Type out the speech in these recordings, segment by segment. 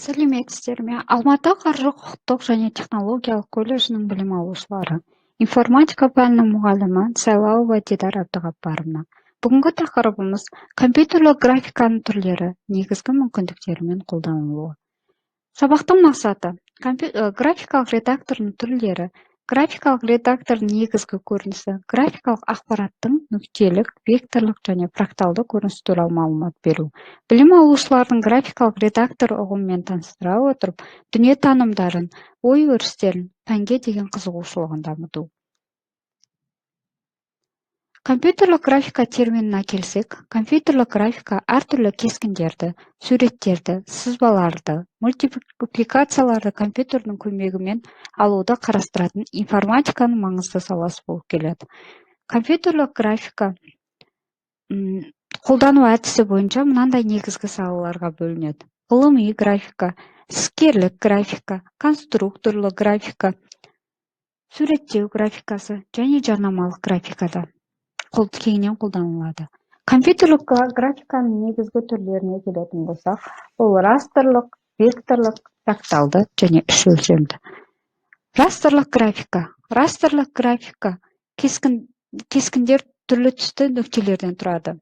Сәлеметсіздер ме, Алматы қаржы құқықтық және технологиялық колледжінің білім алушылары! Информатика пәнінің мұғалімі Сайлауова Дидар Әбдіғаппаровна. Бүгінгі тақырыбымыз: компьютерлік графиканың түрлері, негізгі мүмкіндіктері мен қолданылуы. Сабақтың мақсаты: графикалық редактордың түрлері, графикалық редактордың негізгі көрінісі, графикалық ақпараттың нүктелік, векторлық және фракталды көрінісі туралы мағлұмат беру. Білім алушылардың графикалық редактор ұғымымен таныстыра отырып, дүниетанымдарын, ой-өрістерін, пәнге деген қызығушылығын дамыту. Компьютерлік графика терминіне келсек, компьютерлік графика әртүрлі кескіндерді, суреттерді, сызбаларды, мультипликацияларды компьютердің көмегімен алуды қарастыратын информатиканың маңызды саласы болып келеді. Компьютерлік графика қолдану әдісі бойынша мынандай негізгі салаларға бөлінеді: ғылыми графика, іскерлік графика, конструкторлық графика, суреттеу графикасы және жарнамалық графикада кеңінен қолданылады. Компьютерлік графиканың негізгі түрлеріне келетін болсақ, ол растрлық, векторлық, фракталды және үш өлшемді. Растрлық графика. Растрлық графика кескіндер түрлі түсті нүктелерден тұрады.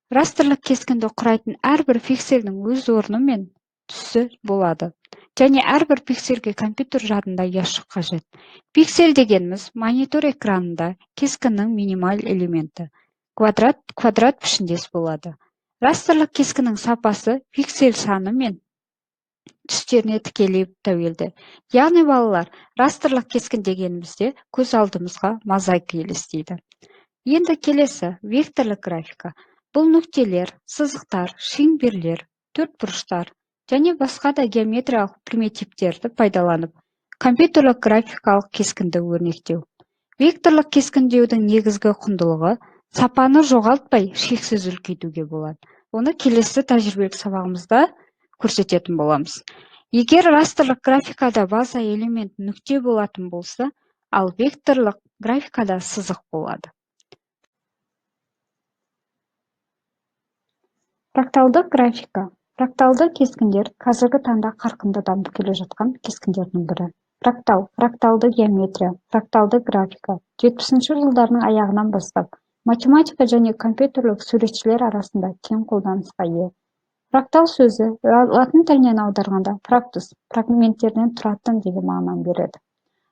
Растрлық кескінді құрайтын әрбір пиксельдің өз орны мен түсі болады және әрбір пиксельге компьютер жадында ұяшық қажет. Пиксель дегеніміз монитор экранында кескіннің минимал элементі, квадрат, квадрат пішіндес болады. Растрлық кескіннің сапасы пиксель саны мен түстеріне тікелей тәуелді. Яғни, балалар, растрлық кескін дегенімізде көз алдымызға мозаика елестейді. Енді келесі векторлық графика. Бұл нүктелер, сызықтар, шеңберлер, төртбұрыштар және басқа да геометриялық примитивтерді пайдаланып, компьютерлік графикалық кескінді өрнектеу. Векторлық кескіндеудің негізгі құндылығы: сапаны жоғалтпай, шексіз үлкейтуге болады. Оны келесі тәжірибелік сабағымызда көрсететін боламыз. Егер растрлық графикада база элемент нүкте болатын болса, ал векторлық графикада сызық болады. Фракталдық графика. Фракталды кескіндер қазіргі таңда қарқынды дамып келе жатқан кескіндердің бірі. Фрактал, фракталды геометрия, фракталды графика 70-жылдардың аяғынан бастап математика және компьютерлік суретшілер арасында кең қолданысқа ие. Фрактал сөзі латын тілінен аударғанда фрактус, фрагменттерден тұратын деген мағынаны береді.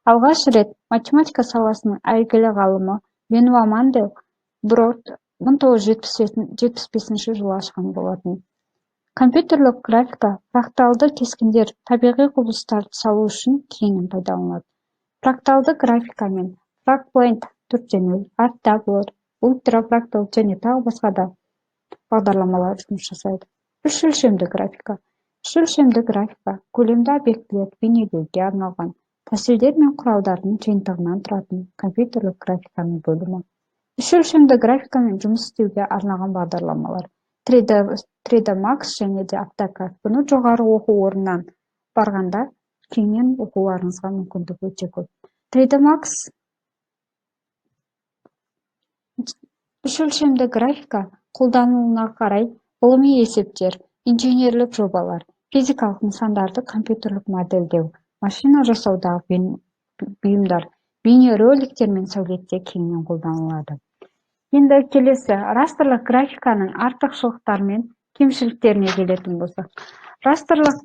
Алғаш рет математика саласының әйгілі ғалымы Бенуа Мандельброт 1975 жылы ашқан болатын. Компьютерлік графика фракталды кескіндер табиғи құбылыстарды салу үшін кеңінен пайдаланылады. Фракталды графикамен FracPoint 4.0, ArtTabler, UltraFractal және тағы басқа да бағдарламалар жұмыс жасайды. Үш өлшемді графика. Үш өлшемді графика көлемді объектілерді бейнелеуге арналған тәсілдер мен құралдардың жиынтығынан тұратын компьютерлік графиканың бөлімі. Үш өлшемді графикамен жұмыс істеуге арналған бағдарламалар 3D Max және де AutoCAD. Бұны жоғары оқу орнынан барғанда кеңінен оқуларыңызға мүмкіндік өте көп. 3D Max. Үш өлшемді графика қолданылуына қарай ғылыми есептер, инженерлік жобалар, физикалық нысандарды компьютерлік модельдеу, машина жасаудағы бұйымдар, бейнероликтер мен сәулетте кеңінен қолданылады. Енді келесі растрлық графиканың артықшылықтары мен кемшіліктеріне келетін болсақ, растрлық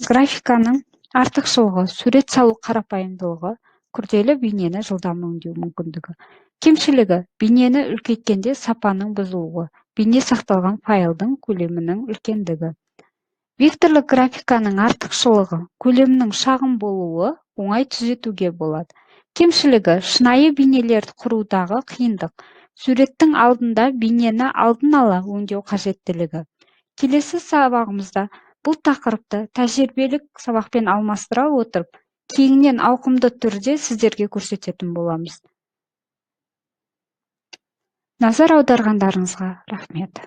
графиканың артықшылығы: сурет салу қарапайымдылығы, күрделі бейнені жылдам өңдеу мүмкіндігі. Кемшілігі: бейнені үлкейткенде сапаның бұзылуы, бейне сақталған файлдың көлемінің үлкендігі. Векторлық графиканың артықшылығы: көлемінің шағын болуы, оңай түзетуге болады. Кемшілігі: шынайы бейнелерді құрудағы қиындық, суреттің алдында бейнені алдын ала өңдеу қажеттілігі. Келесі сабағымызда бұл тақырыпты тәжірибелік сабақпен алмастыра отырып, кеңінен ауқымды түрде сіздерге көрсететін боламыз. Назар аударғандарыңызға рахмет.